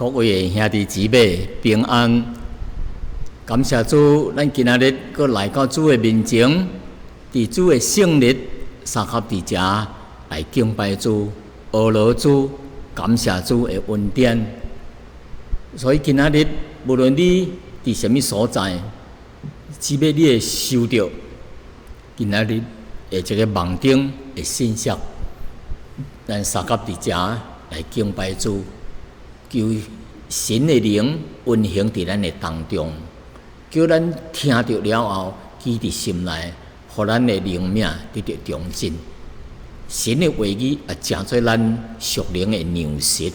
各位的兄弟姊妹平安，感謝主，咱今仔日閣來到主的面前，佇主的聖日相合佇遮來敬拜主、阿羅主、感謝主的恩典。所以今仔日無論你佇啥物所在，只欲你會收著今仔日的這个網頂的信息，咱相合佇遮來敬拜主。求神的靈運行佇咱的當中，叫咱聽著了後記佇心內，予咱的靈命得著長進。神的話語也成做咱屬靈的糧食，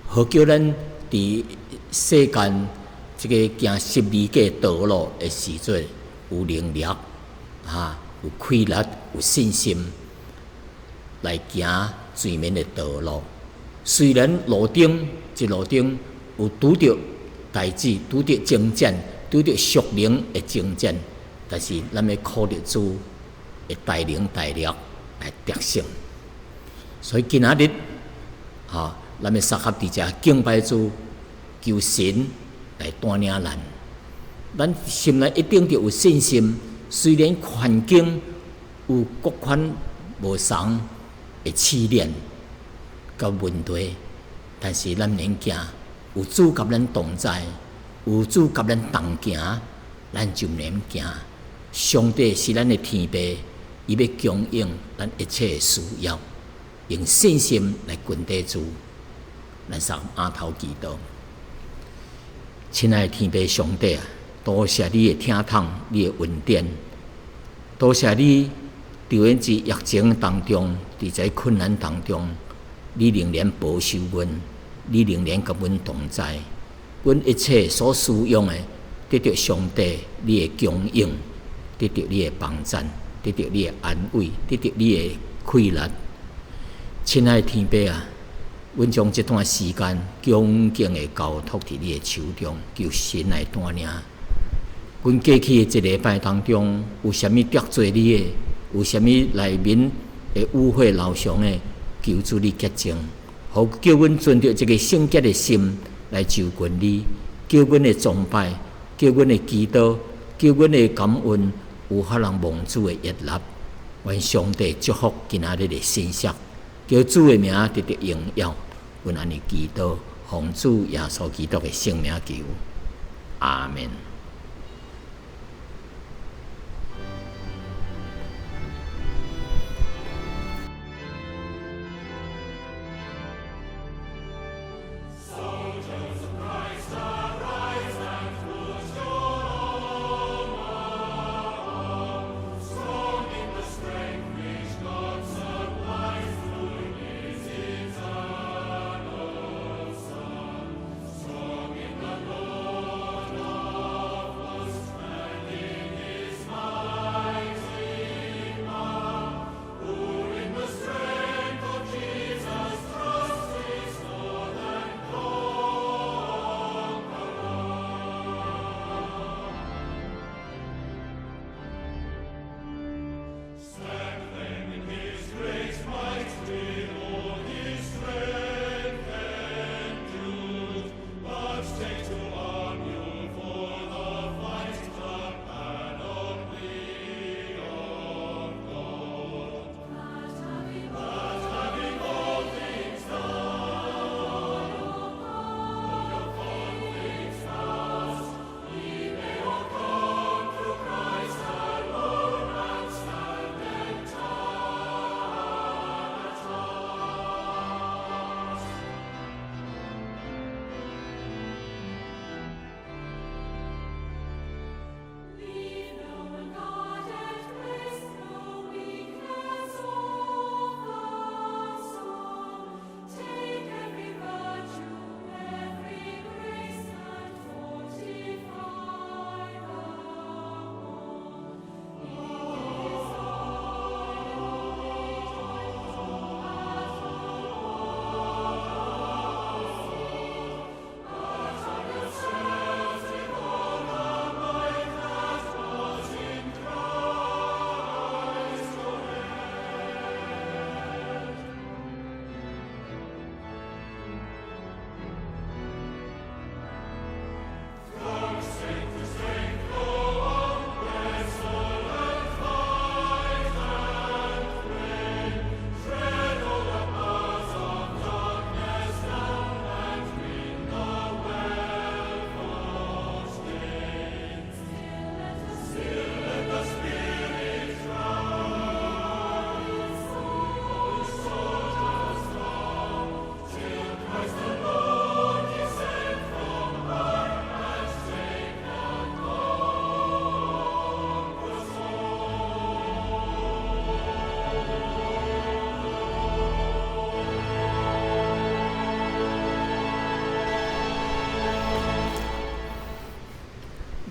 好叫咱佇世間這个行十字架道路的時陣有能力，有氣力、有信心來行前面的道路。雖然路頂一路頂有拄著代誌，拄著爭戰，拄著屬靈的爭戰，但是咱欲靠著主的帶領帶力來得勝。所以今仔日，咱欲相合佇遮敬拜主，求神來帶領咱。咱心內一定著有信心，雖然環境有各款無仝的試煉佮問題，但是咱免驚，有主佮咱同在，有主佮咱同行，咱就免驚。上帝是咱的天父，伊欲供應咱一切的需要，用信心來跟綴主。咱雙額頭祈禱，親愛的天父上帝啊，多謝你的疼痛，你的恩典，多謝你佇阮這疫情當中，佇這困難當中，你仍然保守阮，你仍然佮阮同在，阮一切所需用的，得著上帝你的供應，得著你的幫贊，得著你的安慰，得著你的氣力。親愛的天父啊，阮將這段時間恭敬的交託佇你的手中，求神來帶領。阮過去的一禮拜當中，有啥物得罪你的，有啥物內面的污穢留傷的，求主你潔淨，予叫阮存著一个聖潔的心來就近你，叫阮的崇拜，叫阮的祈禱，叫阮的感恩，有法通蒙主的悅納。願上帝祝福今仔日的信息，叫主的名得著榮耀。阮按呢祈禱，奉主耶穌基督的聖名求，阿們。 Strong in the Lord.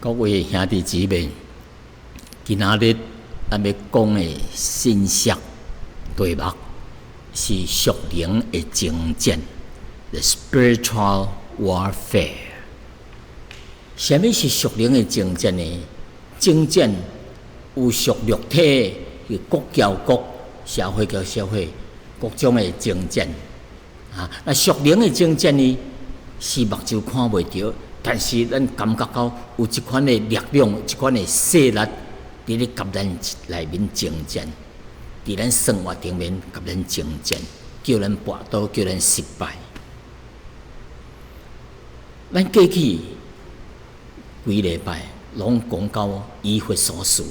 各位兄弟姊妹，今仔日咱欲講的信息題目是屬靈的爭戰，The spiritual warfare。啥物是屬靈的爭戰呢？爭戰有屬肉體的國交國、社會交社會各種的爭戰啊。那屬靈的爭戰呢，是目睭看袂著。但是咱感覺到有這款的力量，這款的勢力，佇咧共咱內面爭戰，佇咱生活頂面共咱爭戰，叫咱跋倒，叫咱失敗。咱過去幾禮拜攏講到以弗所書，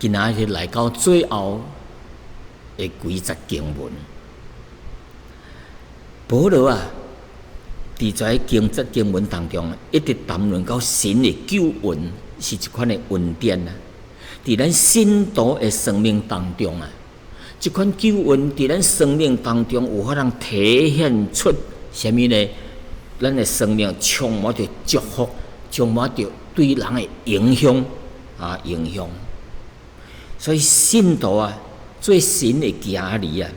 今仔日來到最後的幾節經文，保羅啊，佇這經節經文當中，一直談論到神的救恩是一款的恩典啊！佇咱信徒的生命當中啊，這款救恩佇咱生命當中有法通體現出啥物呢？咱的生命充滿著祝福，充滿著對人的影響啊，影響。所以信徒啊，做神的囝兒啊，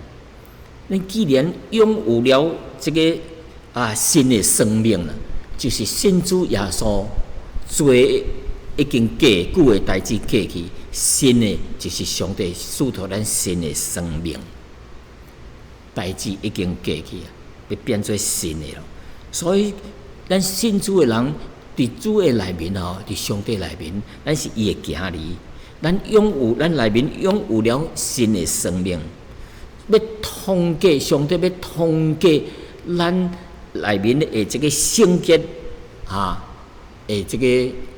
咱既然擁有了這个新的生命啦，就是信主耶穌罪已經過，舊的代誌過去，新的就是上帝賜予咱新的生命，代誌已經過去啊，欲變做新的囉。所以咱信主的人，佇主的內面吼，佇上帝內面，咱是伊的囝兒，咱擁有咱內面擁有了新的生命，欲通過上帝欲通過咱內面的這个聖潔啊，的這个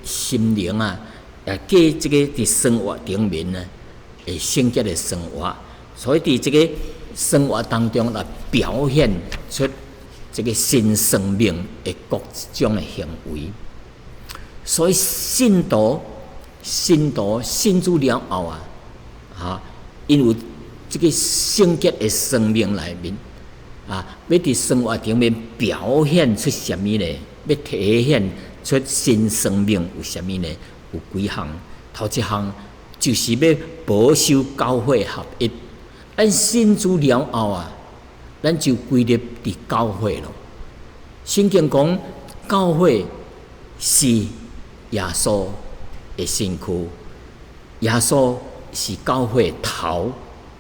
心靈啊，來過這个佇生活頂面呢，的聖潔的生活，所以佇這个生活當中來表現出這个新生命的各種的行為。所以信徒、信徒信主了後啊，𪜶有這个聖潔的生命內面。欲佇生活頂面表現出啥物呢？欲體現出新生命有啥物呢？有幾項？頭一項就是欲保守教會合一。咱信主了後啊，咱就歸入佇教會咯。聖經講，教會是耶穌的身軀，耶穌是教會頭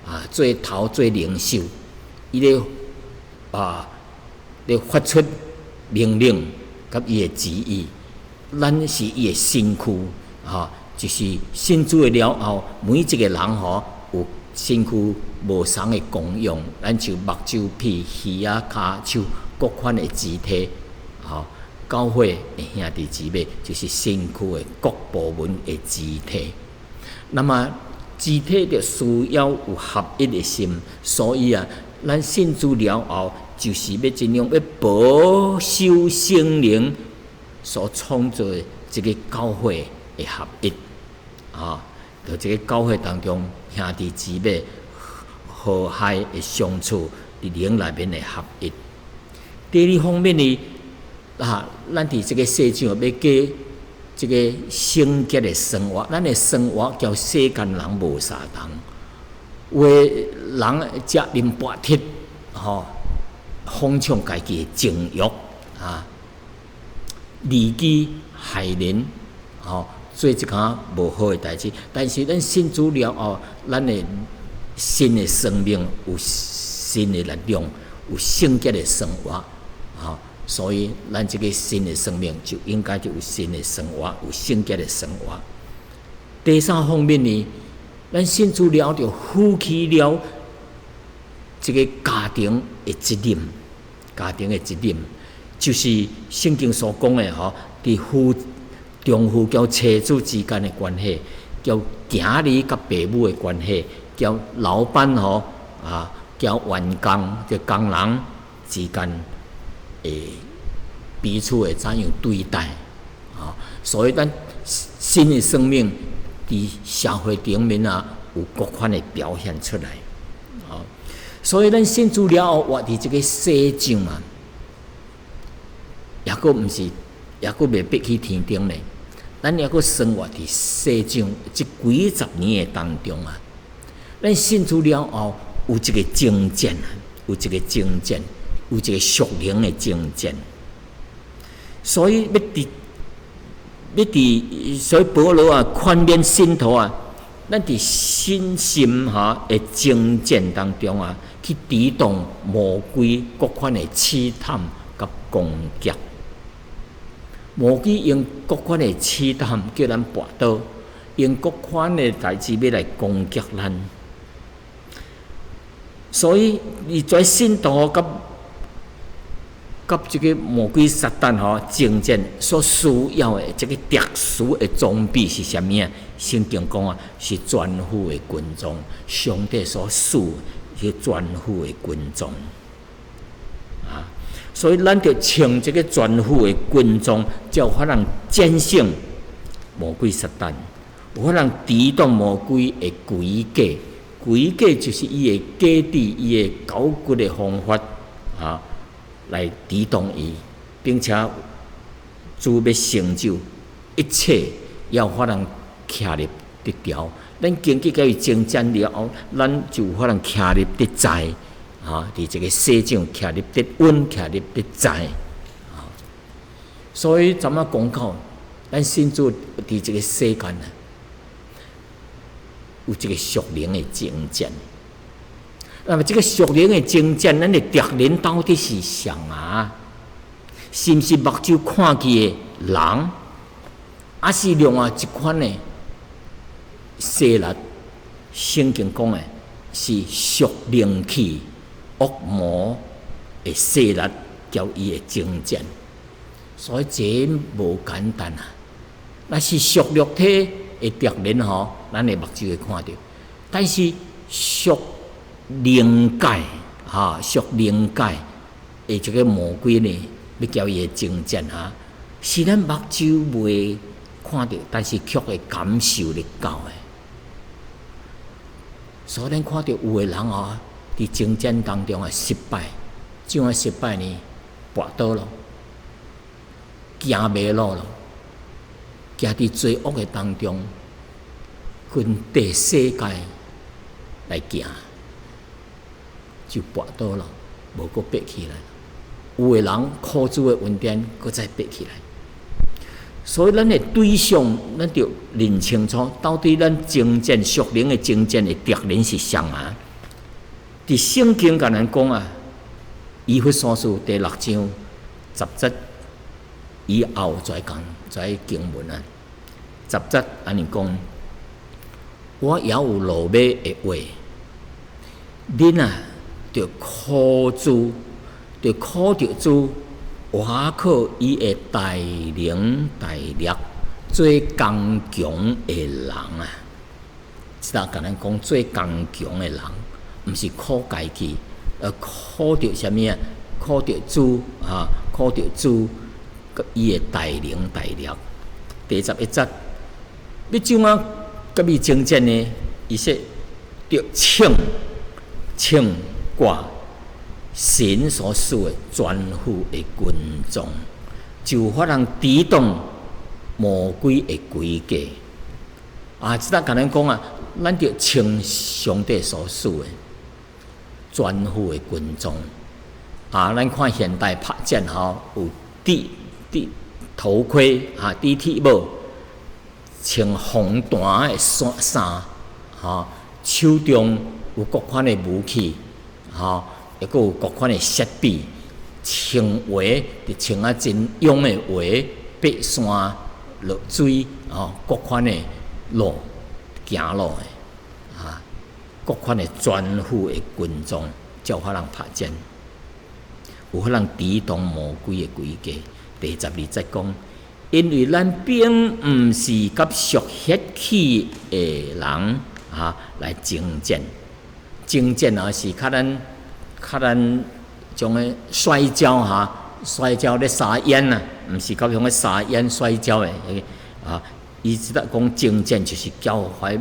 啊，做頭做領袖，伊咧發出命令佮伊的旨意，咱是伊的身軀，就是信主的了後，每一个人吼有身軀無仝的功用，咱像目睭、鼻、耳仔、跤手各款的肢體，教會的兄弟姊妹就是身軀的各部門的肢體。那麼肢體就需要有合一的心，所以啊，咱信主了後，就是欲怎樣欲保守聖靈所創造的這个教會的合一，佇這个教會當中，兄弟姊妹和諧的相處，佇靈內面的合一。第二方面呢，咱佇這个世上欲過這个聖潔的生活，咱的生活佮世間人無相仝。有的人食啉跋鐵，放縱家己的情慾啊，利己害人，做這款無好的代誌。但是咱信主了後，咱的新的生命有新的力量，有聖潔的生活，所以咱這个新的生命就應該就有新的生活，有聖潔的生活。第三方面呢，咱信主了就負起了這个家庭的責任，家庭的責任就是聖經所講的吼，佇夫丈夫佮妻子之間的關係，佮囝兒佮爸母的關係，佮老闆吼佮員工這工人之間的彼此會怎樣對待，所以咱新的生命佇社會頂面啊，有各款的表現出來，所以咱信主了後活佇這个世上啊，抑閣毋是，抑閣袂爬去天頂咧。咱猶閣生活佇世上這幾十年的當中啊，咱信主了後有一個征戰啊，有一個征戰，有一個屬靈的征戰。所以欲佇欲佇，所以保羅啊，勸勉信徒啊，咱佇信心哈的征戰當中啊，去抵擋魔鬼各款的試探佮攻擊。魔鬼用各款的試探叫咱跋倒，用各款的代誌欲來攻擊咱。所以，伊在信徒佮佮這个魔鬼撒旦吼征戰所需要的這个特殊的裝備是啥物啊？聖經講啊，是全副的軍裝，上帝所賜的全副的軍裝。啊，所以咱著穿這个全副的軍裝，才有法通戰勝魔鬼撒旦，有法通抵擋魔鬼的詭計。詭計就是伊的計智，伊的狡譎的方法啊，來抵擋伊，並且主欲成就一切，有法通徛立得牢。咱經過佮伊征戰了後，咱就有法通徛立得在，啊，佇這个世上徛立得穩，徛立得在。啊，所以怎仔講到，咱信主佇這个世間啊，有這个屬靈的征戰。那麼這个屬靈的征戰，咱的敵人到底是誰啊？是毋是目睭看見的人，抑是另外一款的勢力？聖經講的是屬靈氣惡魔的勢力，佮伊的征戰。所以這無簡單啊！若是屬肉體的敵人吼，咱的目睭會看著，但是屬靈界哈，屬靈界的這个魔鬼呢，欲佮伊的征戰哈，是咱目睭袂看著，但是卻會感受得到的。所以咱看著有的人哦，佇征戰當中啊失敗，怎樣失敗呢？跋倒咯，行迷路咯，行佇罪惡的當中，跟綴世界來行，就跋倒咯，無閣爬起來。有的人靠主的恩典，閣再爬起來。所以，咱的對象，咱著認清楚，到底咱征戰屬靈的征戰的敵人是誰啊？佇聖經共咱講啊，以弗所書第六章十節以後再講，這經文啊，十節按呢講，我猶有落尾的話，恁啊，著苦主，著苦著主。倚靠伊的大能大力，做剛強的人啊！這搭共咱講做剛強的人，毋是苦家己，而苦著啥物啊？苦著主啊！苦著主，伊的大能大力。第十一節，欲怎仔佮伊征戰呢？伊說：著穿穿掛神所賜的全副的軍裝，就有法通抵擋魔鬼的詭計。啊，這搭共咱講啊，咱著穿上帝所賜的全副的軍裝。啊，咱看現代拍戰吼，有戴戴頭盔啊，戴鐵帽，穿防彈的衫衫，吼，手中有各款的武器，吼。抑閣有各款的設備，穿鞋就穿啊真勇的鞋，爬山落水吼，各款的路行路的，啊，各款的全副的軍裝，才有法通拍戰，有法通抵擋魔鬼的詭計。第十二節講，因為咱並毋是佮屬血氣的人啊來征戰，征戰啊是較咱。較咱種个摔跤哈，摔跤咧沙煙啊，毋是佮種个沙煙摔跤的，啊，伊這搭講征戰就是交懷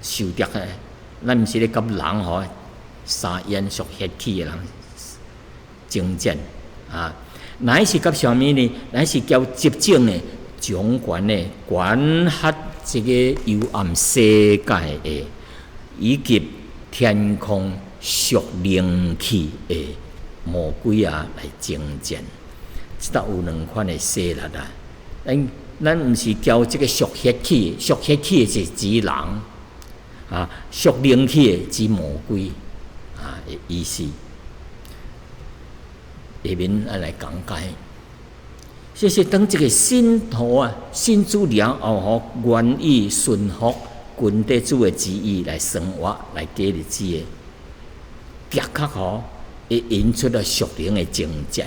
受敵的，咱毋是咧佮人吼相煙屬血氣的人征戰啊，乃是佮啥物呢？乃是交執政的、掌權的管轄這个幽暗世界的，以及天空屬靈氣的魔鬼仔來爭戰。這搭有兩款的勢力啊！咱毋是交這个屬血氣，屬血氣的是指人，啊，屬靈氣的指魔鬼，啊的意思。下面咱來講解。這是當一个信徒啊，信主了後吼，願意順服跟綴主的旨意來生活，來過日子的，的確吼會引出了屬靈的爭戰。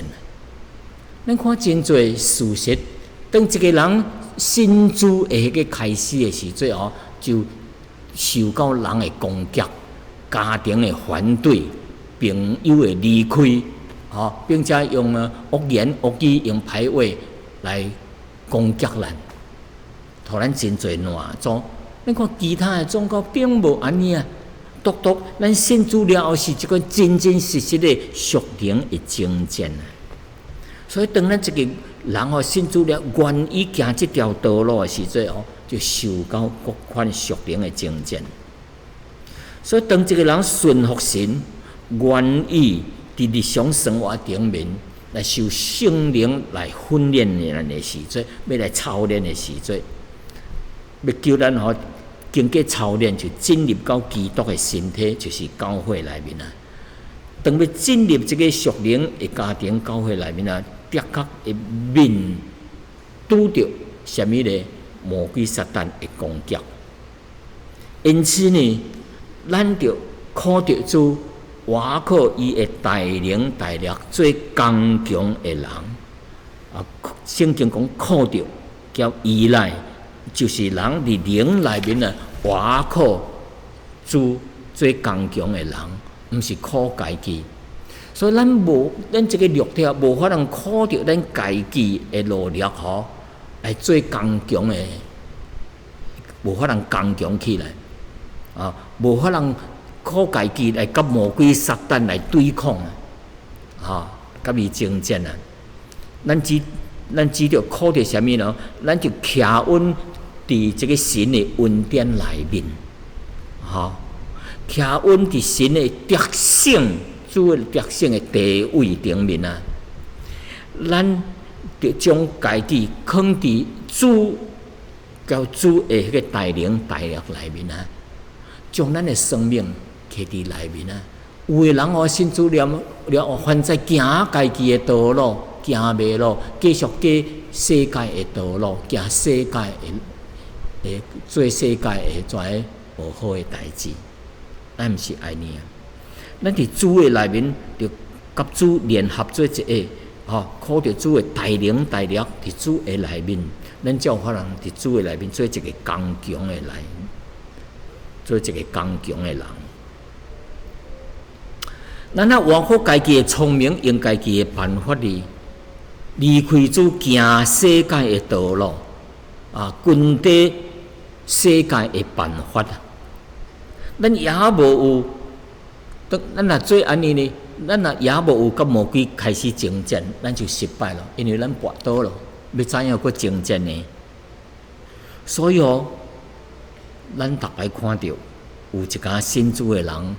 咱看真濟事實，當一个人信主的彼个開始的時陣吼，就受到人的攻擊、家庭的反對、朋友的離開，吼，並且用惡言惡語、用歹話來攻擊咱，予咱真濟難做。咱看其他的宗教並無按呢啊，獨獨咱信主了後是一個真真實實的屬靈的爭戰啊。所以當咱一个人吼信主了，願意行這條道路的時陣吼，就受到各款屬靈的爭戰。所以當一个人順服神，願意佇日常生活頂面來受聖靈來訓練咱的時陣，欲來操練的時陣，欲叫咱吼經過操練，就進入到基督的身體，就是教會內面啊。當欲進入這个屬靈的家庭教會內面啊，的確會面拄著啥物咧？魔鬼撒旦的攻擊。因此呢，咱著靠著主，倚靠伊的大能大力，做剛強的人。啊，聖經講靠著叫依賴，就是人佇靈內面啊，倚靠主做剛強的人，毋是靠家己。所以咱無，咱這个肉體啊，無法通靠著咱家己的努力吼，來做剛強的，無法通剛強起來，啊，無法通靠家己來佮魔鬼撒旦來對抗啊，啊，佮伊爭戰啊。咱只著靠著啥物呢？咱就徛穩佇這个神的恩典內面，吼，徛穩佇神的得勝。主的得勝的地位頂面啊，咱就將家己囥佇主，佮主的彼个大能大力內面啊，將咱的生命揢佇內面啊。有的人哦，信主了了後，反在行家己的道路，行迷路，繼續過世界的道路，行世界的，會做世界會做無好的代誌，咱毋是按呢啊。咱佇主的內面，就佮主聯合做一個，吼，靠著主的大能大力，佇主的內面，咱才有法通佇主的內面做一個剛強的人，做一個剛強的人。咱若倚靠家己的聰明，用家己的辦法哩，離開主行世界的道路，啊，跟綴世界的辦法，咱也無有。當咱若做按呢呢，咱若也無有佮魔鬼開始爭戰，咱就失敗了，因為咱跋倒了，欲怎樣閣爭戰呢？所以哦，咱逐擺看著有一寡信主的人，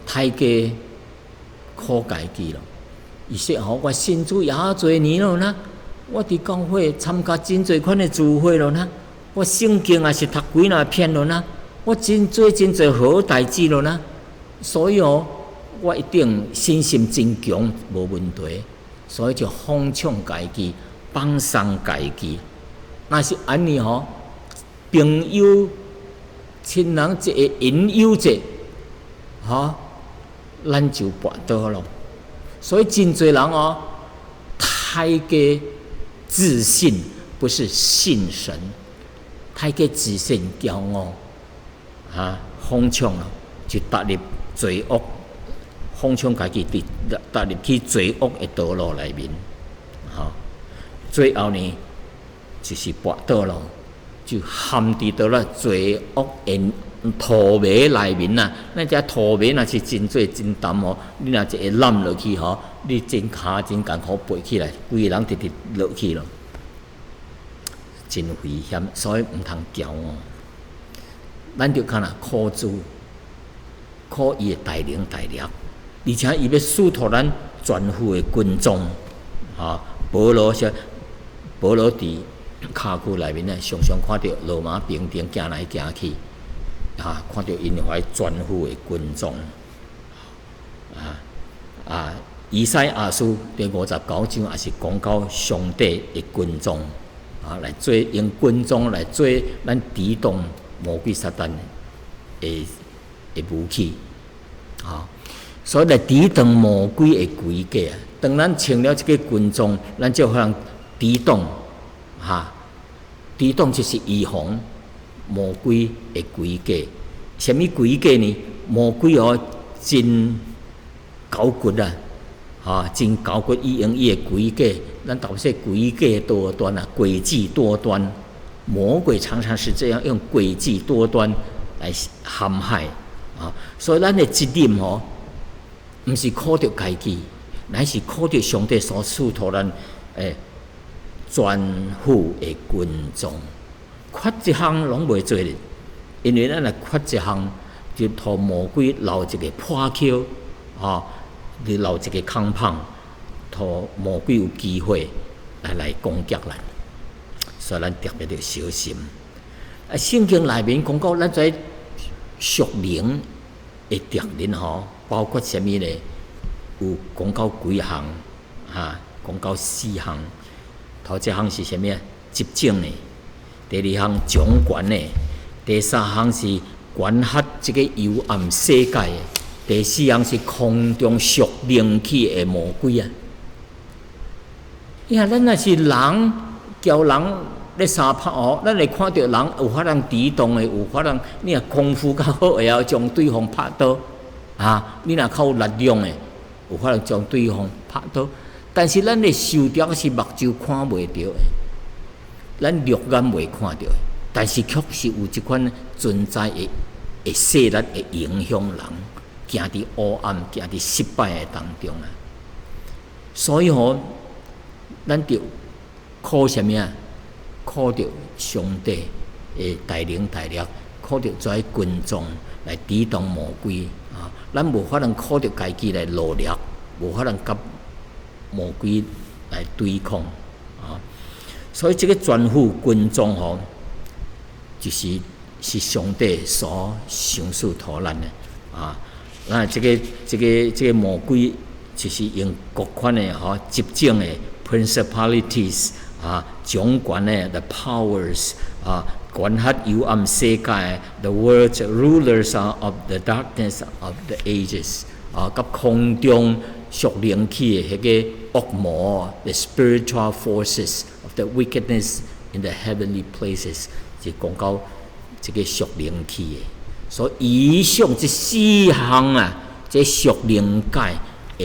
太過靠家己了。伊說吼，我信主也濟年了呢，我佇教會參加真濟款的聚會了呢，我聖經也是讀幾若篇了呢，我真做真濟好代誌了呢。所以哦，我一定信心真強，無問題。所以就放縱家己，放鬆家己。若是按呢吼，朋友、親人一个引誘者，吼，咱就跋倒咯。所以真濟人哦，太過自信，不是信神，太過自信、驕傲，啊，放縱咯，就踏入罪惡，放縱家己，佇踏入去罪惡的道路內面，吼，最後呢，就是跋倒咯，就陷佇倒了罪惡的塗糜內面啊！咱這塗糜若是真濟真澹吼，你若一下攬落去吼，你真跤真艱苦爬起來，規个人直直落去咯。真危險，所以毋通驕傲。咱就干焦靠主，靠伊的大能大力，而且伊欲賜予咱全副的軍裝。啊，保羅說，保羅佇監獄內面呢，常常看著羅馬兵丁行來行去，啊，看著𪜶懷全副的軍裝。啊啊，以賽亞書第59章也是講到上帝的軍裝，啊，來做用軍裝來做咱抵擋魔鬼撒旦的武器，啊，所以來抵擋魔鬼的詭計啊。當咱穿了這个軍裝，咱就有法抵擋，哈，抵擋就是預防魔鬼的詭計。啥物詭計呢？魔鬼哦，真狡猾啊！哈，真狡猾，伊用伊的詭計，咱頭說詭計多端啊，詭計多端。魔鬼常常是這樣用詭計多端來陷害啊！所以咱的責任吼，毋是靠著家己，乃是靠著上帝所賜予咱全副的軍裝，缺一項攏袂做咧，因為咱若缺一項，就予魔鬼留一個破口，啊，就留一個空縫，予魔鬼有機會來攻擊咱，所以咱特別著小心。啊，聖經內面講到咱這屬靈的敵人吼，包括啥物呢？有講到幾項，哈，講到四項。頭一項是啥物啊？執政的；第二項掌權的；第三項是管轄這個幽暗世界的；第四項是空中屬靈氣的魔鬼啊！呀，咱若是人交人咧相拍哦，咱會看著人有法通抵擋的，有法通你若功夫較好，會曉將對方拍倒啊！你若較有力量的，有法通將對方拍倒。但是咱的仇敵是目睭看袂著的，咱肉眼袂看著的，但是卻是有這款存在的勢力會影響人，行佇黑暗、行佇失敗的當中啊。所以吼，咱著靠啥物啊？靠著上帝的大能大力，靠著這軍裝來抵擋魔鬼啊！咱無法通靠著家己來努力，無法通佮魔鬼來對抗啊！所以這个全副軍裝吼，就是是上帝所賞賜予咱的啊！那這个魔鬼就是用各款的吼執政的 principalities 啊，掌權的 the powers 啊，管轄幽暗世界 the world's rulers of the darkness of the ages 啊，佮空中屬靈氣的彼个惡魔，the spiritual forces of the wickedness in the heavenly places，就講到這个屬靈氣的。所以以上這四項啊，這屬靈界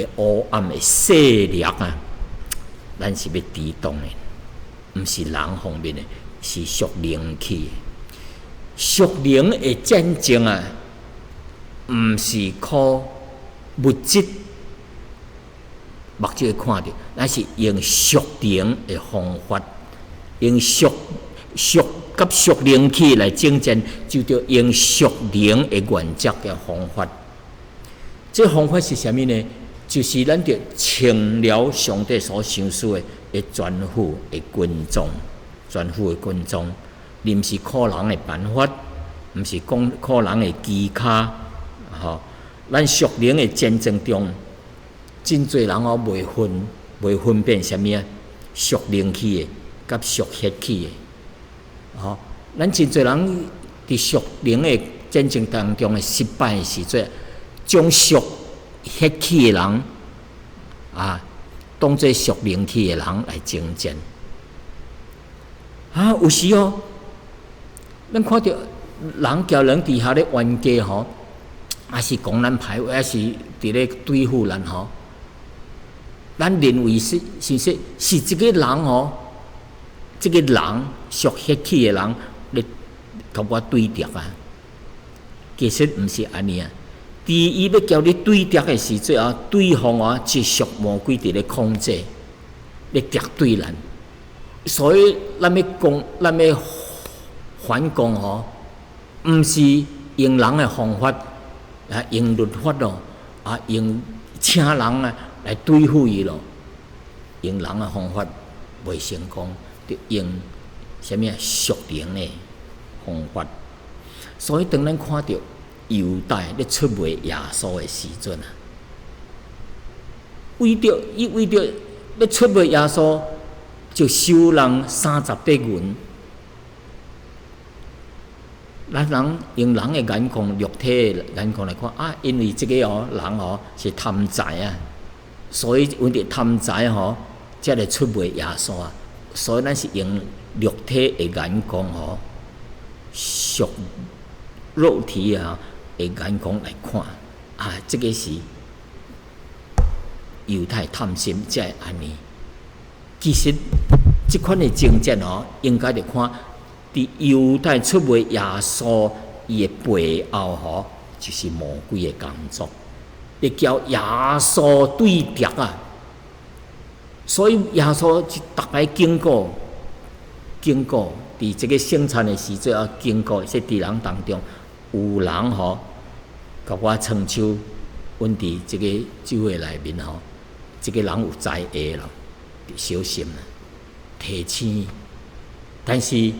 的黑暗的勢力啊，咱是欲抵擋的，毋是人方面的，是屬靈氣的。屬靈的戰爭啊，毋是靠物質。目睭會看著，乃是用屬靈的方法，用屬屬佮屬靈氣來爭戰，就著用屬靈的原則的方法。這方法是啥物呢？就是咱著穿了上帝所賞賜的全副的軍裝，全副的軍裝，你毋是靠人的辦法，毋是講靠人的技巧，吼。咱屬靈的戰爭中，真濟人哦袂分辨啥物啊，屬靈氣的佮屬血氣的，吼。咱真濟人佇屬靈的戰爭當中的失敗是做將屬血氣的人啊，當做屬靈氣的人來爭戰。啊，有時哦，咱看著人交人佇遐咧冤家吼，抑是講咱歹話，抑是佇咧對付咱吼。咱認為是是說是這个人吼，這个人屬血氣的人咧共我對敵啊。其實毋是按呢啊。佇伊欲交你對敵的時陣啊，對方啊是屬魔鬼佇咧控制，咧敵對咱。所以咱欲講，咱欲反攻吼，毋是用人的方法，啊，用律法咯，啊，用請人啊來對付伊咯，用人的方法袂成功，著用啥物啊屬靈的方法。所以當咱看著猶大咧出賣耶穌的時陣啊，為著伊為著欲出賣耶穌，就收人30塊銀。咱人用人的眼光、肉體的眼光來看啊，因為這个哦人哦是貪財啊，所以為著貪財吼，才來出賣耶穌啊。所以咱是用肉體的眼光吼，屬肉體啊的眼光來看啊，這个是猶太貪心才會按呢。其實這款的情節吼，應該著看。佇猶太出賣耶穌，伊的背後吼，就是魔鬼的工作，會交耶穌對敵啊。所以耶穌就逐擺經過，經過佇這个聖餐的時陣啊，經過說佇人當中有人吼，共我親手，阮佇這个酒會內面吼，這个人有才藝咯，小心啦，提醒，但是。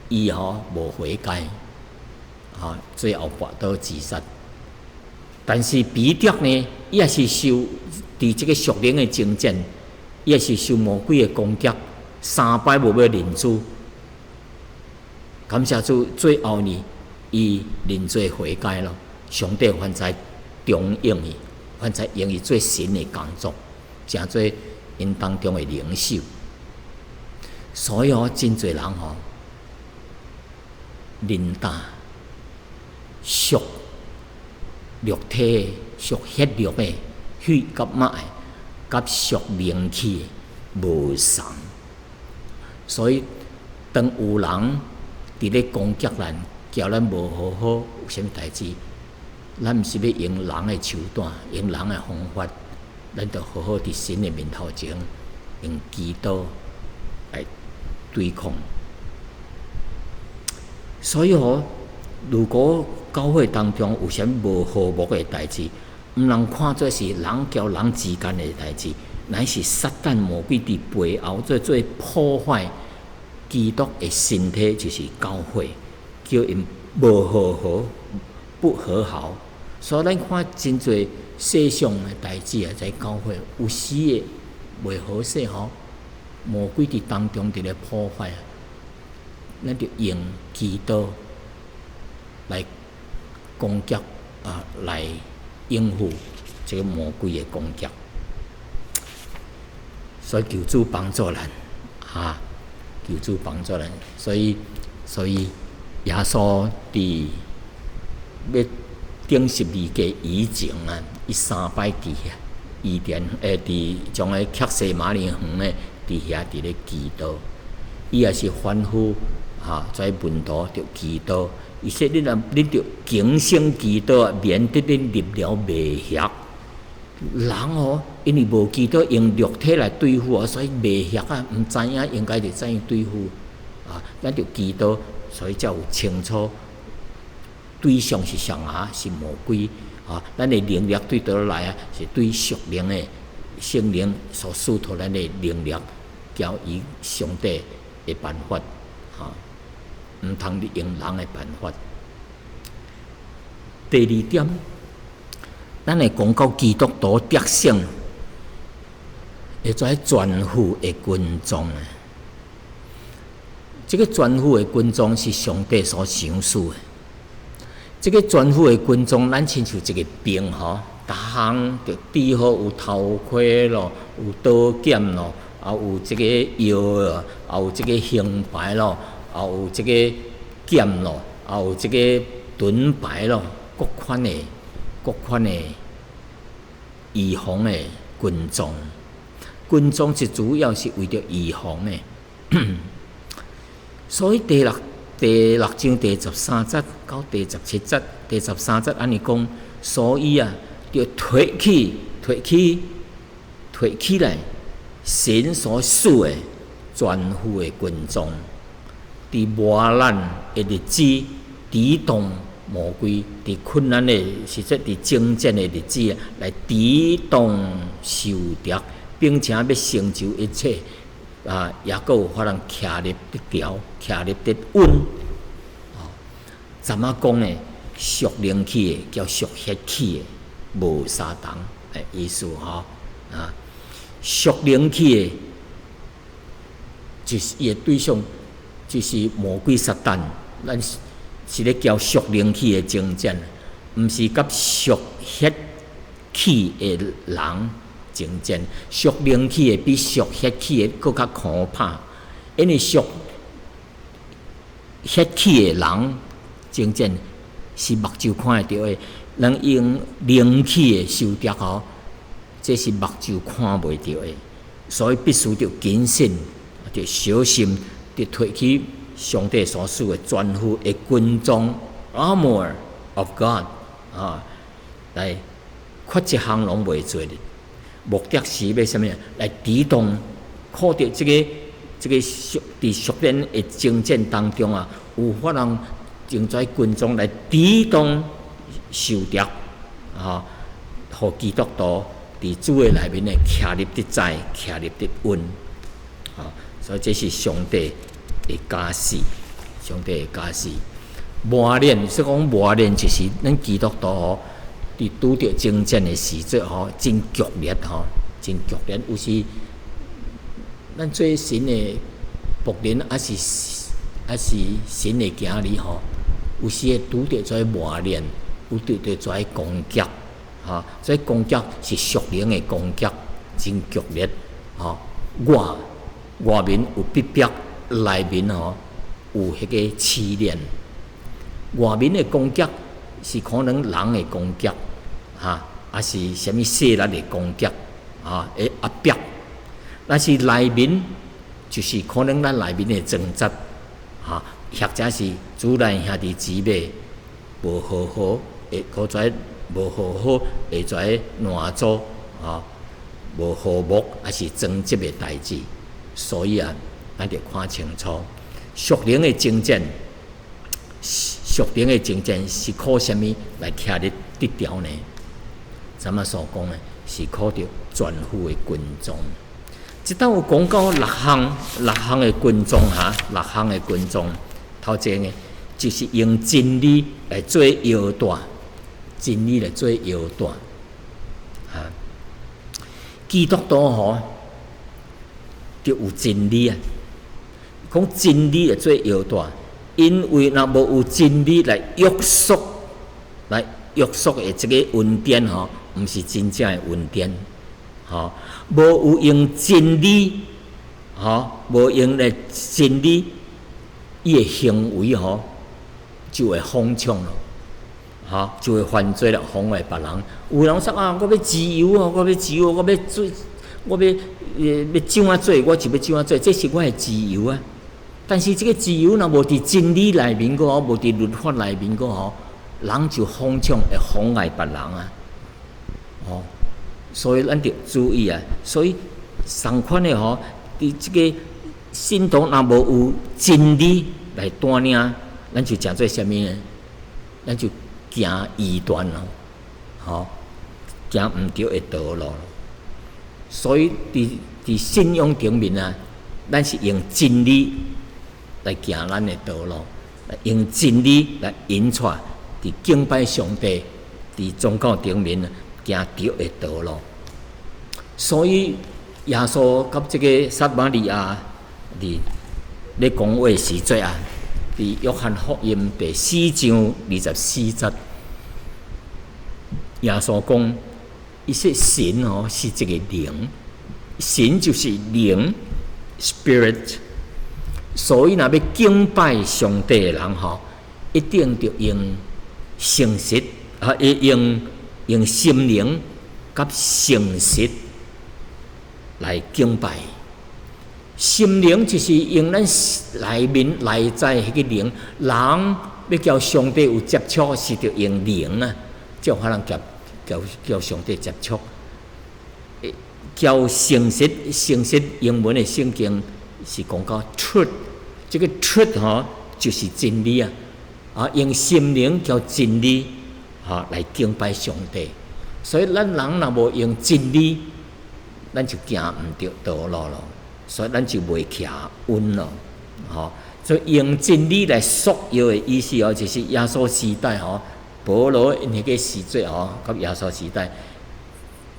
伊吼無悔改，吼最後跋倒自殺。但是彼得呢，伊也是受佇這个屬靈的征戰，伊也是受魔鬼的攻擊，三擺無欲認主。感謝主，最後呢，伊認罪悔改咯，上帝反再重用伊，反再用伊做神的工作，成做𪜶當中的領袖。所以吼，真濟人吼。認膽屬肉體、屬血肉的血佮肉的，佮屬靈氣的無仝。所以當有人佇咧攻擊咱，叫咱無好好，有啥物代誌，咱毋是欲用人的手段，用人的方法，咱著好好佇神的面頭前，用祈禱來對抗。所以吼，如果教會當中有啥物無和睦的代誌，毋通看做是人交人之間的代誌，乃是撒旦魔鬼佇背後做做破壞基督的身體，就是教會，叫𪜶無和好、不和好。所以咱看真濟世上的代誌啊，在教會有時會袂好勢吼，魔鬼佇當中佇咧破壞。咱著用祈禱來攻擊啊，來應付這个魔鬼的攻擊。所以求主幫助咱，哈，求主幫助咱。所以，所以耶穌佇欲釘十字架以前啊，伊三擺佇遐伊甸佇將个客西馬尼園的佇遐佇咧祈禱，伊也是吩咐。哈，遮門徒著祈禱，伊說恁若恁著警醒祈禱，免得恁入了迷惑。人哦，因為無祈禱，用肉體來對付啊，所以迷惑啊，毋知影應該是怎樣對付啊。咱著祈禱，所以才有清楚對象是啥啊？是魔鬼啊！咱的能力對佗來啊？是對屬靈的聖靈所賜予咱的能力，交予上帝的辦法，哈。毋通用人的辦法。第二點，咱會講到基督徒得勝，會做全副的軍裝啊。這个全副的軍裝是上帝所賞賜的。這个全副的軍裝，咱親像一個兵吼，逐項著戴好有頭盔咯，有刀劍咯，也有這个藥咯，也有這个胸牌咯。也有這个劍咯，也有這个盾牌咯，各款的、各款的預防的軍裝。軍裝是主要是為著預防的。所以第六章第13節到第17節，第十三節按呢講，所以啊，著提起、提起、提起來，神所賜的全副的軍裝，佇磨難的日子抵擋魔鬼，佇困難的時陣，佇爭戰的日子來抵擋仇敵，並且要成就一切啊，抑閣有法通徛立得牢，徛立得穩。哦，怎仔講呢？屬靈氣的佮屬血氣的無相同的意思吼啊。屬靈氣的，就是伊的對象，就是魔鬼撒旦。咱是咧交屬靈氣的爭戰，毋是佮屬血氣的人爭戰。屬靈氣的比屬血氣的閣較可怕，因為屬血氣的人爭戰是目睭看會著的，人用靈氣的仇敵吼，這是目睭看袂著的，所以必須著謹慎，著小心，著提起上帝所賜的全副的軍裝（armor of God）啊，來缺一項攏袂做的。目的是欲啥物？來抵擋，靠著這個屬佇屬靈的爭戰當中啊，有法通用這軍裝來抵擋仇敵，啊，予基督徒佇主的內面的徛立得在，徛立得穩，啊，所以這是上帝的教示，上帝的教示。磨練，說講磨練就是咱基督徒吼，佇拄著爭戰的時陣吼，真劇烈吼，真劇烈。有時咱做神的僕人，抑是神的囝兒吼，有時會拄著這磨練，有拄著這攻擊，吼，這攻擊是屬靈的攻擊，真劇烈，吼。外面有逼迫，內面吼有彼個試煉。外面的攻擊是可能人的攻擊，哈，抑是啥物勢力的攻擊，啊，會壓迫。但是內面就是可能咱內面的掙扎，哈，或者是主內兄弟姊妹無和好，會閣再無和好，會在攔阻，啊，無和睦，抑是爭執的代誌。所以啊，咱著看清楚，屬靈的爭戰，屬靈的爭戰是靠啥物來徛立得牢呢？咱仔所講的是靠著全副的軍裝。這搭有講到六項，六項的軍裝哈，六項的軍裝。頭前的，就是用真理來做腰帶，真理來做腰帶。哈，基督徒吼，就有真理啊。講真理來做腰帶，因為若無有真理來約束，來約束的這個恩典吼，毋是真正的恩典。吼，無有用真理，吼，無用來真理，伊的行為吼就會放縱咯，吼，就會犯罪了，妨礙別人。有人說啊，我欲自由哦，我欲自由，我欲做，我欲欲怎仔做，我就欲怎仔做，這是我的自由啊。但是這個自由若無佇真理內面閣吼，無佇律法內面閣吼，人就放縱會妨礙別人啊。哦，所以咱著注意啊。所以仝款的吼，佇這個信徒若無有真理來帶領，咱就成做啥物呢？咱就行異端咯，吼，行毋對的道路。所以佇佇信仰頂面啊，咱是用真理來行咱的道路，用真理來引帶佇敬拜上帝，佇宗教頂面行對的道路。所以耶穌佮這個撒瑪利亞佇咧講話時陣啊，佇約翰福音第4章24節，耶穌講：伊說神哦是一個靈，神就是靈，spirit。所以若欲敬拜上帝的人吼，一定著用誠實啊，用心靈佮誠實來敬拜。心靈就是用咱內面內在彼個靈，人欲佮上帝有接觸，是著用靈啊，才有可能佮上帝接觸。叫誠實，誠實英文的聖經是講到 truth，這個 truth 吼就是真理啊！啊，用心靈佮真理哈來敬拜上帝。所以咱人若無用真理，咱就行毋著道路咯。所以咱就袂徛穩咯，吼。所以用真理來束腰的意思哦，就是耶穌時代吼，保羅𪜶彼個時節吼，佮耶穌時代，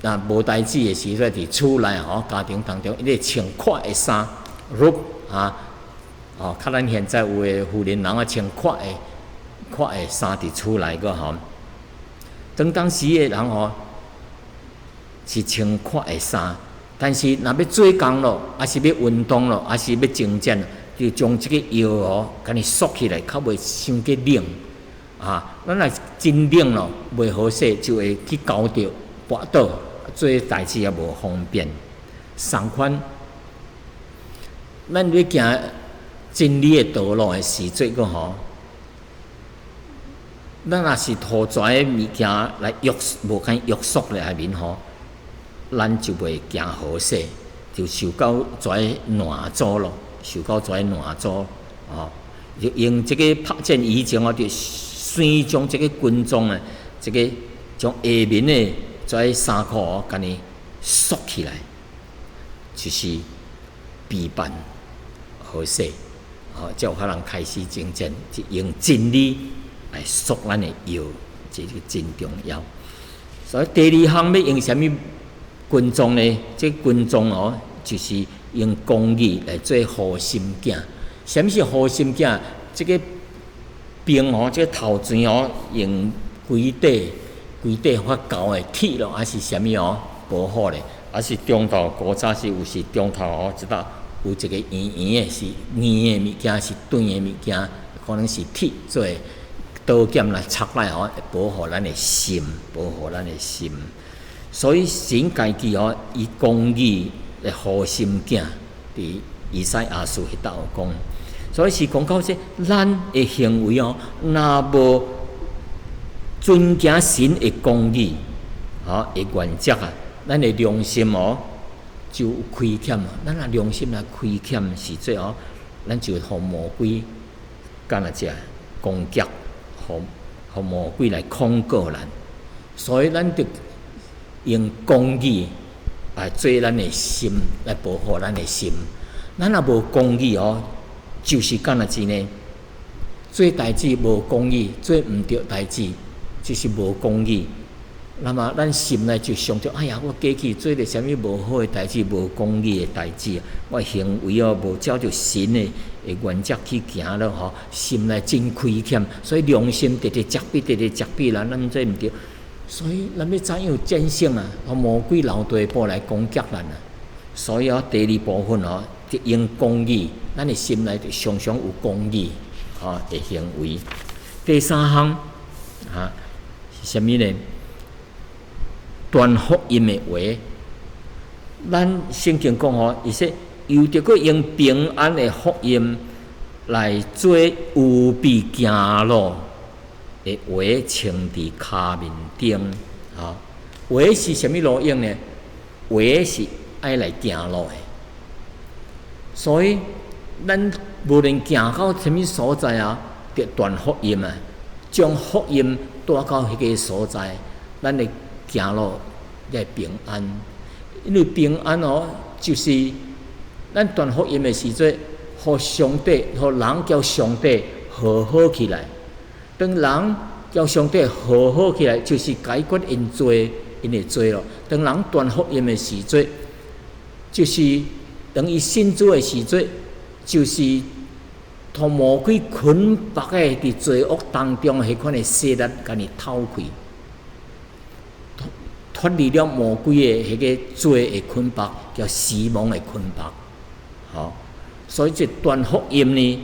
若無代誌的時陣，佇厝內吼，家庭當中，伊咧穿闊的衫，robe 啊，哦，較咱現在有的婦人人啊穿闊的闊的衫佇厝內個吼。當當時的人吼是穿闊的衫，但是若欲做工咯，抑是欲運動咯，抑是欲征戰，就將這個腰哦，共伊束起來，較袂傷過冷。啊，咱若真冷咯，袂好勢，就會去勾著跋倒，做代誌也無方便。仝款，咱欲行真理的道路的時陣，閣吼，咱若是予遮的物件來約無共約束內面吼，咱就袂行好勢，就受到遮的攔阻咯，受到遮的攔阻，吼，就用這個拍戰以前哦，就先將這個軍裝的這個將下面的這衫褲哦，共伊束起來，就是備辦好勢，吼，才有可能開始征戰，就用真理來束咱的腰，這個真重要。所以第二項欲用啥物軍裝呢？這軍裝哦，就是用公義來做護心鏡。啥物是護心鏡？這個兵哦，這個頭前哦，用規塊規塊較厚的鐵咯，抑是啥物哦，保護咧？抑是中途古早是有時中途哦，這搭有一個圓圓的，是硬的物件，是鈍的物件，可能是鐵做的刀劍來插來吼，保護咱的心，保護咱的心。所以神家己哦，以公義來護心鏡，佇以賽亞書彼搭有講。所以是講到這，咱的行為哦，若無遵行神的公義，吼的原則啊，咱的良心哦就有虧欠啊。咱若良心若虧欠時陣哦，咱就予魔鬼敢若這攻擊，予魔鬼來控告咱。所以咱著用公義來做咱的心，來保護咱的心。咱若無公義哦，就是敢若是呢，做代誌無公義，做毋著代誌，就是無公義。那麼咱心內就想著，哎呀，我過去做著啥物無好的代誌，無公義的代誌，我行為哦無照著神的原則去行咯吼，心內真虧欠，所以良心直直責備，直直責備啦，咱做毋著。所以咱欲怎樣戰勝啊？魔鬼留地步來攻擊咱啊！所以哦，第二部分哦，就用公義，咱的心內就常常有公義吼的行為。第三項啊是啥物呢？傳福音的話，咱聖經講吼，伊說又著閣用平安的福音來做預備行路的鞋穿佇跤面頂，吼，鞋是啥物路用呢？鞋是愛來行路的，所以咱無論行到啥物所在啊，著傳福音啊，將福音帶到彼個所在，咱的行路會平安。因為平安哦，就是咱傳福音的時陣，予上帝，予人佮上帝和好起來。當人佮上帝和好起來，就是解決𪜶罪，𪜶的罪咯。當人傳福音的時陣，就是當伊信主的時陣，就是予魔鬼捆綁的佇罪惡當中彼款的勢力，共伊脫開，脫離了魔鬼的彼個罪的捆綁，佮死亡的捆綁。吼，所以這傳福音呢，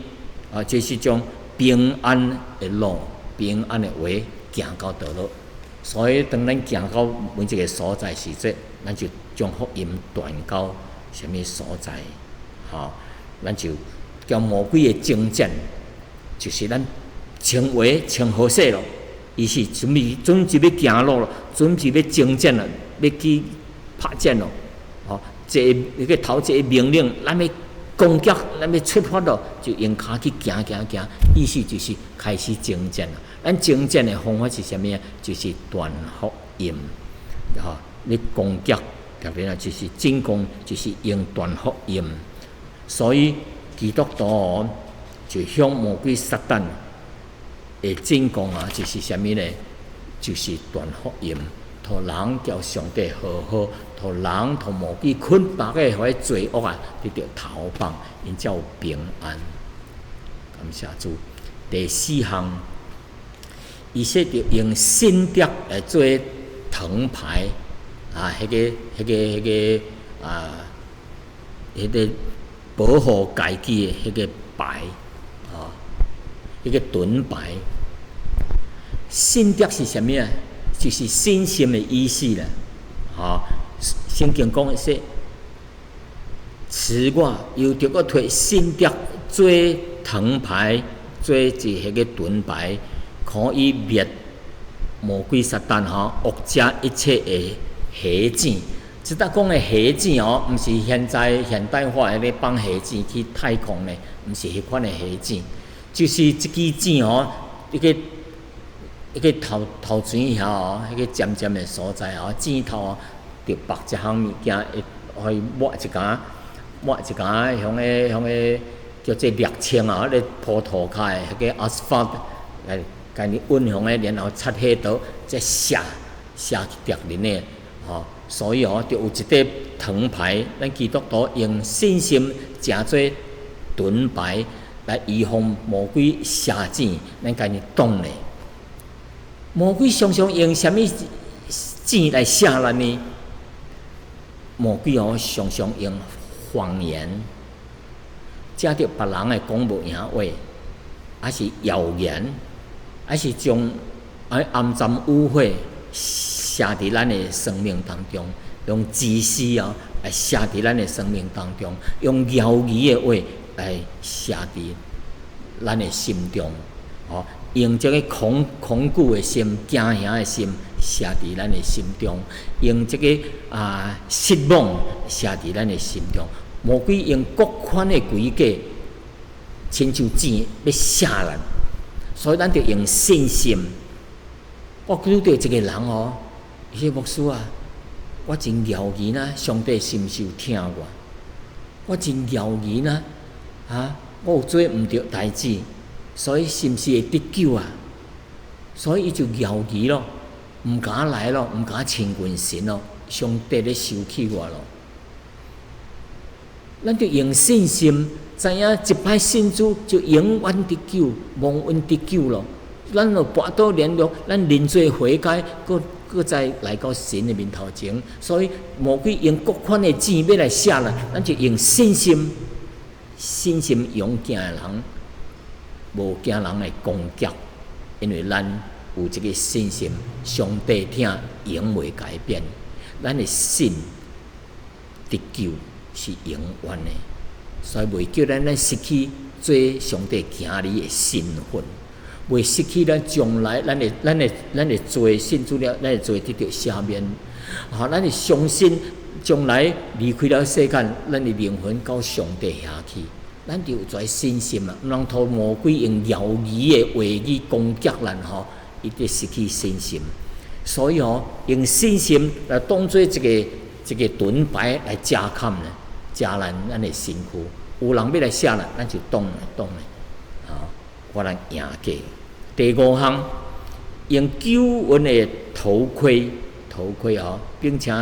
啊，就是將平安的路、平安的鞋行到佗落。所以當咱行到每一個所在時陣，咱就將福音傳到啥物所在，吼，咱就共魔鬼的征戰，就是咱穿鞋穿好勢咯。伊是準備準備欲行路咯，準備欲征戰咯，欲去拍戰咯。一个彼个頭一个命令，咱欲攻擊，咱欲出發咯，就用跤去行行行，意思就是開始征戰啦。咱征戰的方法是啥物啊？就是傳福音，吼，你攻擊特別啊，就是進攻，就是用傳福音。所以基督徒就向魔鬼撒旦的進攻啊，就是啥物呢？就是傳福音，予人佮上帝和好，予人予魔鬼捆綁的彼个罪惡啊，得著逃放，𪜶才有平安。感謝主。第四項，伊說著用信德來做盾牌啊，彼个、彼个、彼个啊，彼个保護家己的彼个牌啊，彼個盾牌。信德是啥物啊？就是信心的意思啦。吼，聖經講說，此外又著閣提信德做盾牌，做一彼個盾牌，可以滅魔鬼撒旦吼惡者一切的火箭。這搭講的火箭哦，毋是現在現代化的咧放火箭去太空的，毋是彼款的火箭，就是這支箭哦，彼個。彼個頭頭前遐哦，彼個尖尖的所在哦，箭頭哦，著縛一項物件，會予伊抹一工，抹一工，向個叫做瀝青啊，咧鋪塗跤的彼個 asphalt 來共你穩向個，然後插火刀，再射射去敵人的吼。所以哦，著有一塊盾牌，咱基督徒用信心成做盾牌來預防魔鬼射箭，咱共伊擋咧。魔鬼常常用啥物箭來射咱呢？魔鬼哦，常常用謊言，藉著別人的講無閒話，抑是謠言，抑是將暗針污穢射佇咱的生命當中，用自私哦來射佇咱的生命當中，用謠言的話來射佇咱的心中，哦。用這個恐懼的心、驚嚇的心射佇咱的心中，用這個失望射佇咱的心中。魔鬼用各款的詭計，親像箭欲射咱，所以咱著用信心。我拄著一個人哦，伊說牧師啊，我真猶疑呢，上帝是毋是有疼我？我真猶疑呢，啊，我有做毋著代誌。所以是毋是會得救啊？所以伊就猶疑咯，毋敢來咯，毋敢親近神咯。上帝咧收起我咯。咱著用信心，知影一擺信主就永遠得救，蒙恩得救咯。咱若跋倒軟弱，咱認罪悔改，閣閣再來到神的面頭前。所以魔鬼用各款的箭欲來射咱，咱就用信心，信心勇健的人。無驚人的攻擊，因為咱有這個信心，上帝疼永袂改變。咱的信得救是永遠的，所以袂叫咱失去做上帝囝兒的身份，袂失去咱將來咱的罪信主了，咱的罪得著赦免。啊，咱會相信將來離開了世間，咱的靈魂到上帝遐去。咱就有這信心啊！毋通予魔鬼用謠言的話語攻擊咱吼，伊就失去信心。所以吼，用信心來當做一個盾牌來遮冚咧，遮咱的身軀。有人欲來射咱，咱就擋來擋來，吼，予咱贏過。第五項，用救恩的頭盔，頭盔吼，並且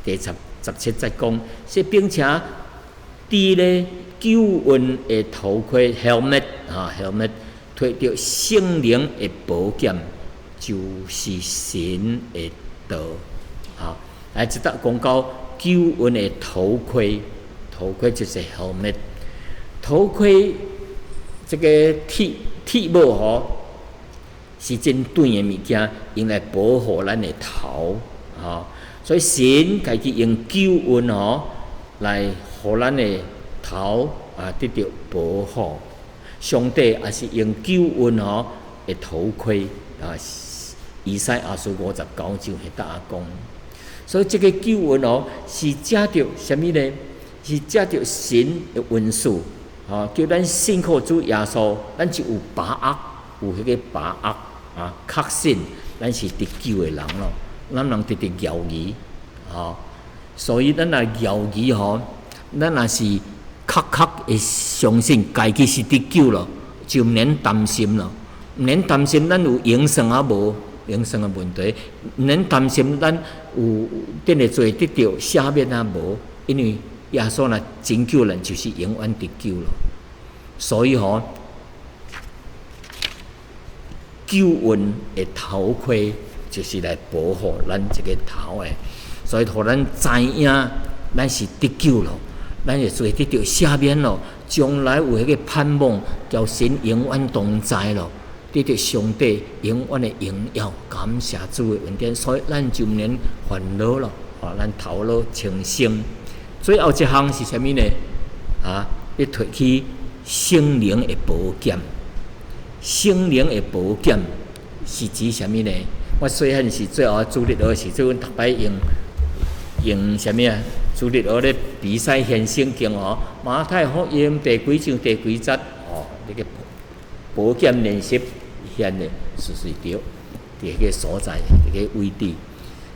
第17節講，說並且戴咧救恩的頭盔 helmet 啊 helmet，提著聖靈的寶劍，就是神的道。好，來這搭講到救恩的頭盔，頭盔就是 helmet。頭盔這個鐵帽吼，是真短的物件，用來保護咱的頭，吼。所以神家己用救恩吼來予咱的頭啊得著保護。上帝也是用救恩吼的頭盔啊。以賽亞書59章彼搭講，所以這个救恩哦，是藉著啥物呢？是藉著神的恩賜，吼，叫咱信靠主耶穌，咱就有把握，有彼个把握啊，確信咱是得救的人咯。咱人直直猶疑，吼，所以咱若猶疑吼，咱若是確確會相信家己是得救咯，就毋免擔心咯，毋免擔心咱有永生抑無永生的問題，毋免擔心咱有等下罪得著赦免抑無，因為耶穌若拯救咱，就是永遠得救咯。所以吼，救恩的頭盔就是來保護咱這个頭的，所以予咱知影咱是得救咯，咱的罪得著赦免咯，將來有彼个盼望，佮神永遠同在咯，得著上帝永遠的榮耀，感謝主的恩典，所以咱就毋免煩惱咯，吼，咱頭腦清醒。最後一項是啥物呢？啊，欲提起聖靈的寶劍。聖靈的寶劍是指啥物呢？我細漢時最後主日學時陣，阮逐擺用用啥物啊？主日學咧比賽獻聖經哦，馬太福音第幾章第幾節哦，那个寶劍練習獻的，是對，佇彼个所在，彼个位置。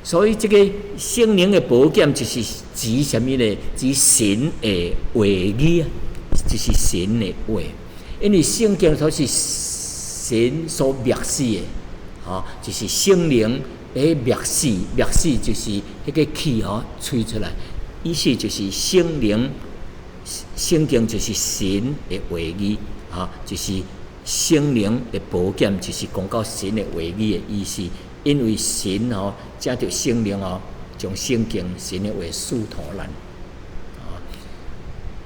所以這个聖靈的寶劍就是指啥物呢？指神的話語啊，就是神的話。因為聖經都是神所默示的，吼，就是聖靈的默示，默示就是彼个氣吼吹出來，意思就是聖靈，聖經就是神的話語，吼，就是聖靈的寶劍，就是講到神的話語的意思。因為神吼藉著聖靈吼，將聖經神的話賜予咱。啊，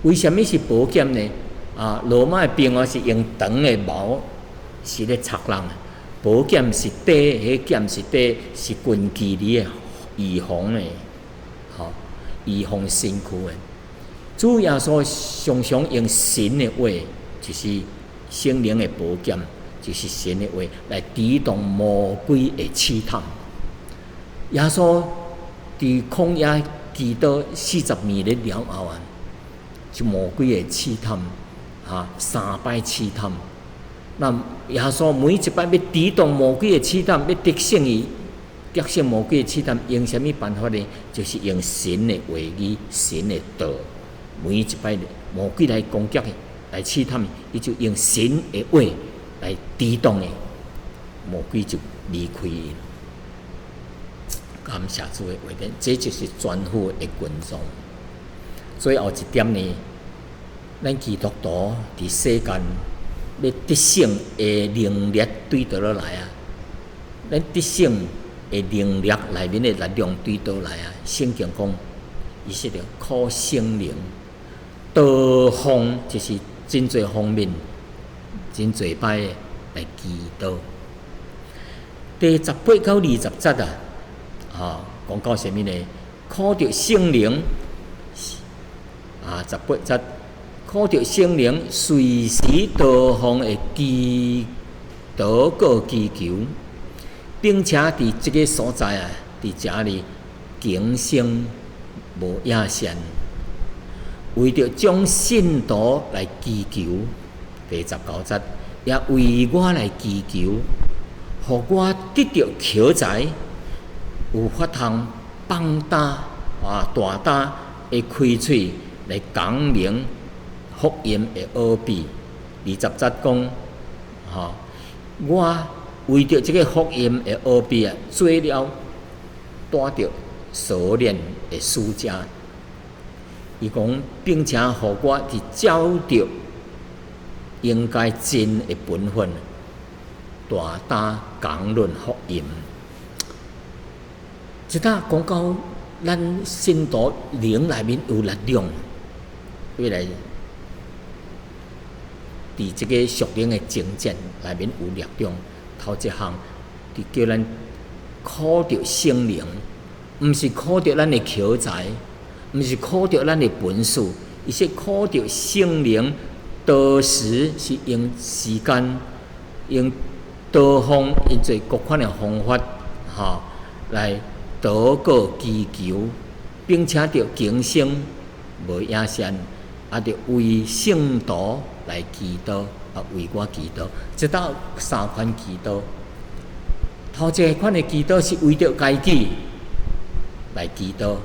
為啥物是寶劍呢？啊，羅馬的兵哦是用長的矛是咧插人，寶劍是短，彼劍是短，是近距離的預防的，吼，預防身軀的。主耶穌常常用神的話，就是聖靈的寶劍，就是神的話來抵擋魔鬼的試探。耶穌佇曠野祈禱40暝日了後啊，就魔鬼的試探，啊，三擺試探。那耶穌每一擺欲抵擋魔鬼的試探，欲得勝伊，得勝魔鬼的試探，用啥物辦法呢？就是用神的話語、神的道。每一擺魔鬼來攻擊伊，來試探伊，伊就用神的話來抵擋伊，魔鬼就離開伊。感謝主的恩典，這就是全副的軍裝。最後一點呢，咱基督徒佇世間欲得勝的能力對佗落來啊？咱得勝的能力內面的力量對佗來啊？聖經講，伊說著靠聖靈，多方就是真濟方面，真濟擺來祈禱。第18到20節啊，啊，講到啥物呢？靠著聖靈啊，十八節，靠著聖靈隨時多方的祈禱告祈求，並且佇這个所在啊，佇遮裡警醒無厭倦，為著眾聖徒來祈求。第19節，也為我來祈求，予我得著口才，有法通放膽啊大膽的開喙來講明福音的奧秘。20節講，吼，我為著這个福音的奧秘啊，做了帶著鎖鏈的使者。伊講，並且予我佇照著應該盡的本分，大膽講論福音。這搭講到咱信徒靈內面有力量，欲來佇這个屬靈的征戰內面有力量。頭一項，就叫咱靠著聖靈，毋是靠著咱的口才，毋是靠著咱的本事，而是靠著聖靈。多時是用時間，用多方，用做各款的方法，吼，來禱告祈求，並且著警醒無影善，啊，著為聖徒來祈禱，啊，為我祈禱，這搭三款祈禱。頭一款的祈禱是為著家己來祈禱，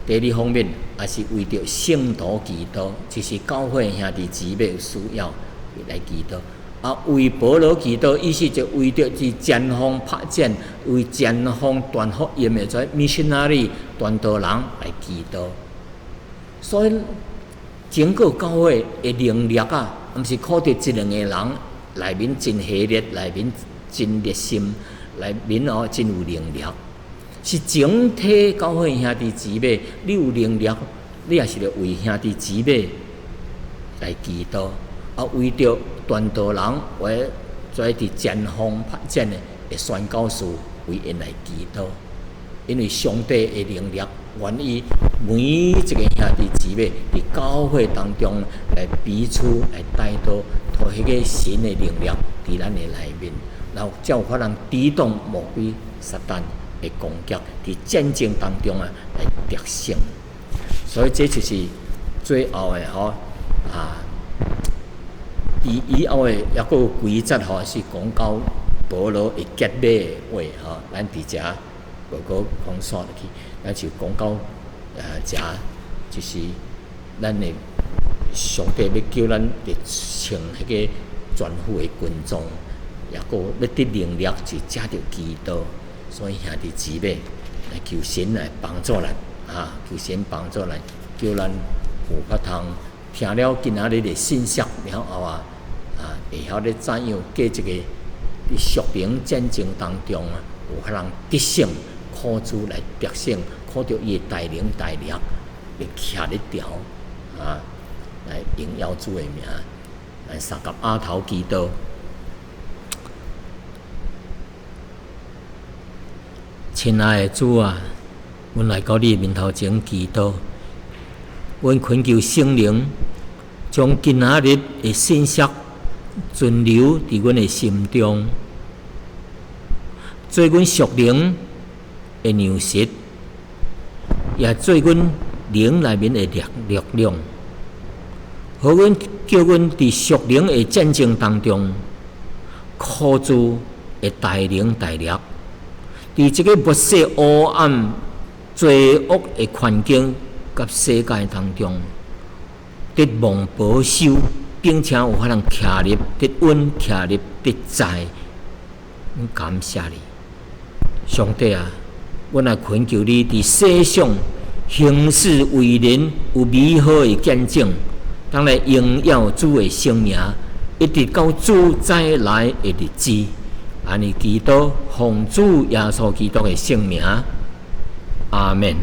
第二方面也是為著聖徒祈禱，就是教會兄弟姊妹有需要來祈禱。啊，為保羅祈禱，意思就為著佇前方拍戰，為前方傳福音的這 missionary 傳道人來祈禱。所以整個教會的能力啊，毋是靠著一兩個人內面真火熱，內面真熱心，內面哦真有能力，是整體教會兄弟姊妹，你有能力，你也是著為兄弟姊妹來祈禱，啊，為著傳道人為在佇前方拍戰的宣教士為𪜶來祈禱，因為上帝的能力願意每一個兄弟姊妹佇教會當中來彼此來代禱，予彼個神的能力佇咱的內面，然後才有法通抵擋魔鬼撒旦的攻擊，佇戰爭當中啊來得勝。所以這就是最後的吼啊。伊以後的抑閣有幾節吼，是講到保羅會結尾的話吼，咱佇遮無閣講煞落去，咱就講到遮就是咱的上帝欲叫咱佇穿彼個全副的軍裝，抑閣欲得能力是藉著祈禱，所以兄弟姊妹來求神來幫助咱啊，求神幫助咱，叫咱有法通聽了今仔日的信息了後啊，啊，會曉咧怎樣過這個佇屬靈戰爭當中啊，有法通得勝，靠主來得勝，靠著伊的大能大力來徛咧牢啊，來榮耀主的名，來相佮阿頭祈禱。親愛的主啊，阮來到你面頭前祈禱，阮懇求聖靈將今仔日的信息存留佇阮的心中，做阮屬靈的糧食，也做阮靈內面的力量，予阮叫阮佇屬靈的戰爭當中，靠主的大能大力，佇這個末世黑暗罪惡的環境佮世界當中，得蒙保守，並且有法通徛立得穩，徛立得在。阮感謝你，上帝啊！阮來懇求你，佇世上行事為人有美好的見證，當來榮耀主的聖名，一直到主再來的日子。按呢祈禱，奉主耶穌基督的聖名，阿們。